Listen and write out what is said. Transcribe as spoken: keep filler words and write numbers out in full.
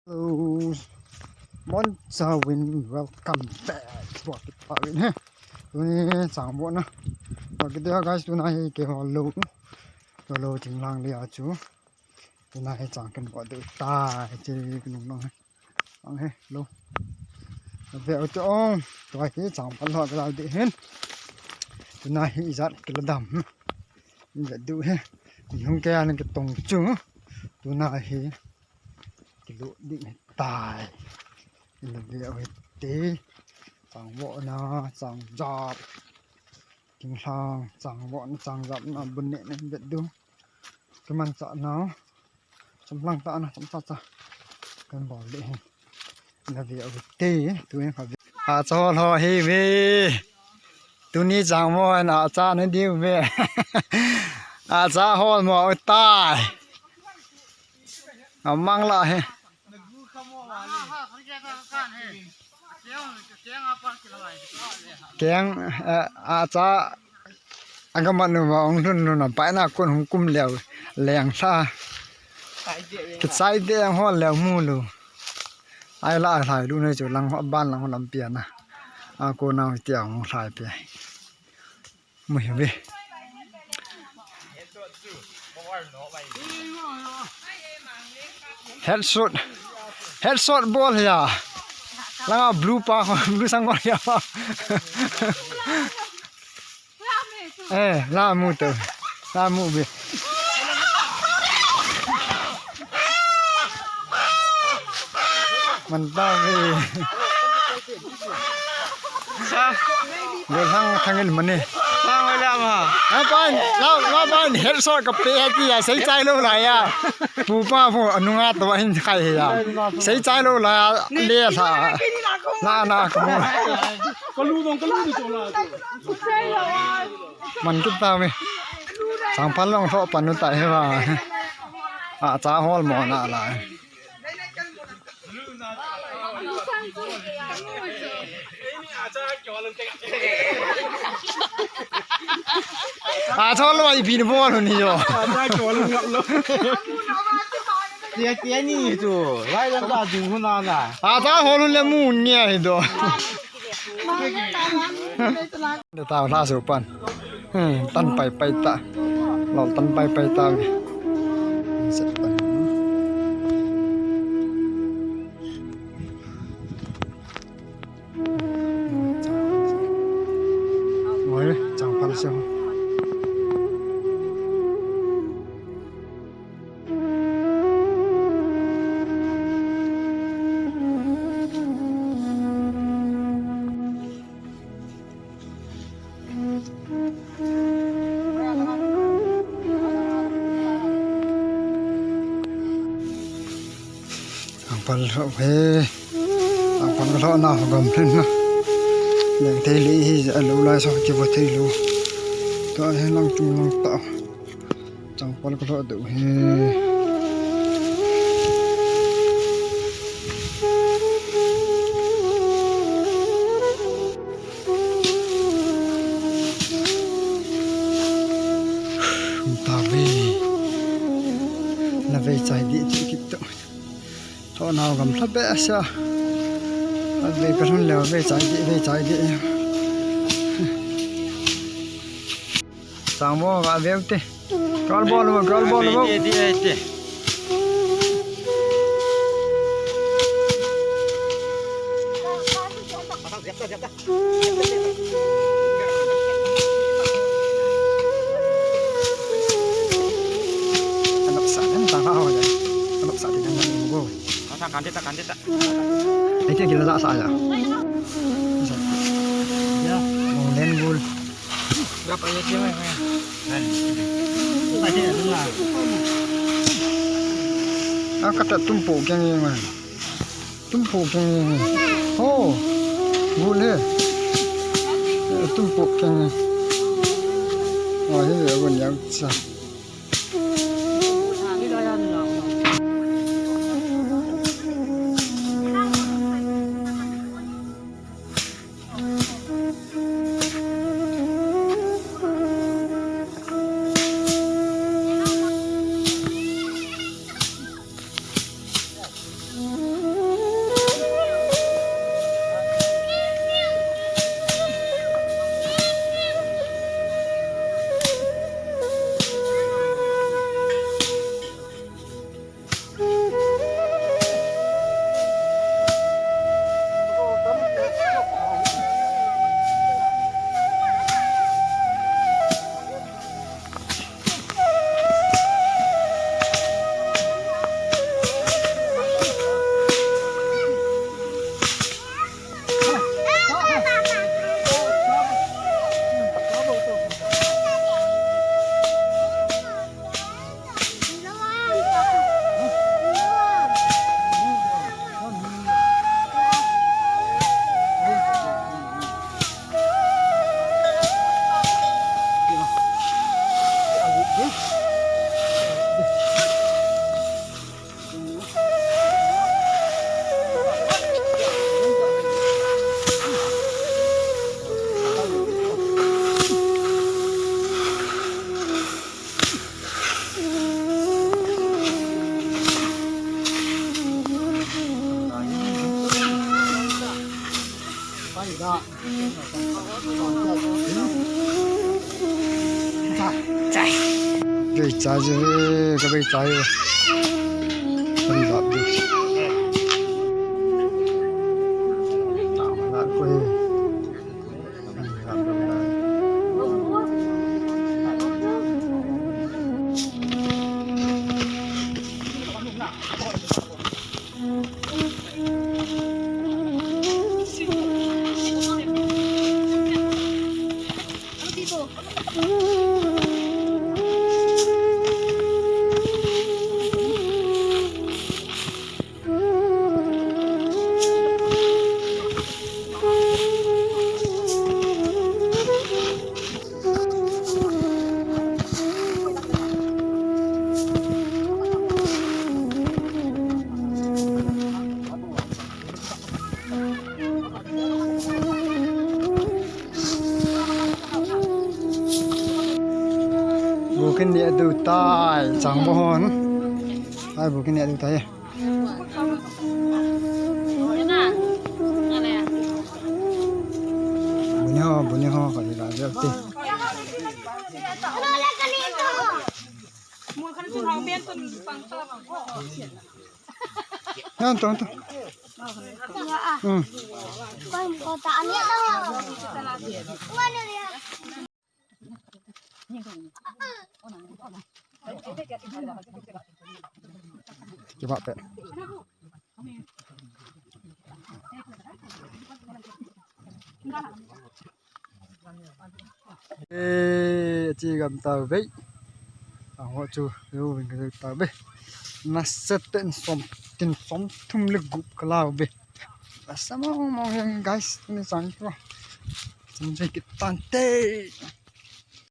Hello, Mon Chawin, welcome back to our kitpawin he. Tuni chang bo na. Okay, guys, tuna hi keiho lou. Lou lou ting lang le a chu. Tuna hi chang kan bo deu tai, che kan nung nung he. Ang he, lou. Ve o chu ong. Tua hi chang pan lo ka lau de hin. Tuna hi ijat kilo dam. Ve du he. Hung ke an ke tong chu. Tuna hi. Kilu ding tai. Ina ve o hite. Chang bo na, chang jap. King lang, chang bo na, chang jap na, bun ne ne vet du. Kiman cha na. Cham lang ta na, cham cha cha. Kan bol de hin. Ina ve o hite, tu hin kha ve. A cha hol ho hi ve. Tuni chang mo na cha na diu ve. A cha hol mo tai. Amang la he. Keng, eh, a cha, a ka man nu ma ong lhun nu na pai na kun hung kum leo, leng sa. Ki sai de ang hol leo mu lu. Ai la lai lu ne chu lang ho ban lang ho lam pia na. A ko na ti ang lai pia. Mui ve. Headshot. Headshot bol ya. Langa blue pa, blue sang bol ya. Eh, la mu tu. La mu ve. Man ta ve. Sa. Gollhang Thangin mani. Sa mai la ma. Ma pan, la, ma pan, headshot ka pe ha ti ya, sei chai lo la ya. Pu pa pu, anunga to hin khai he ya. Sei chai lo la, le sa. Na, na, ka mo. Ka lu dong, ka lu dong la. Man kit ta ve. Chang pan long tho pan nu ta he ba. A cha hol mo na la. A thol lo ai pin bol ni jo. Tia tia ni chu. Lai lang ka du hu na na. A ta hol le mu ni ai do. De ta la su pan. Hmm, tan pai pai ta. Lo tan pai pai ta. Set pan. Ngoi le, chang pan se ho. Ang pal ho he. Ang pal ho na ho gam phen na. Yang thei le hi a lo lai so ki bo thei lo. To he lang chung lang ta. Chang pal ka lo deu he. Hung ta ve. Na ve chai di ti kit to. Tho nau gam hla be sa. A ve ka lhun leo ve chai di, ve chai di. Chang bo ga veu te. Kal bol bo, kal bol bo. Ti, ti, ti. Anok sa den tang ha ho ya. Anok sa den tang ha ho. Asa kante ta, kante ta. Ai, kila sa sa ya. Ya. Mong den gul. Gap aja dia mai. Mai. Mai dia tu lah. Ah, kata tumpu keng yang mai. Tumpu keng yang. Oh. Gul he. Tumpu keng. Oh, he ya gun yang sa. Chai. Chai. Bei chai je, ka bei chai. Kan lap di. Tama na ko he. Bukin ni adu tai, chang bon. Ai, bukin ni adu tai. Buni ho, buni ho, kali la, ti. Yan, to, to. Hmm. Kiba pe. Eh, chi gam tau be. Aho chu, yo, vin ka tau be. Nasa ten som, tin som thum le gup ka lau be. Nasa mong mong yang, guys, ni sang ko. Sang je kitan te.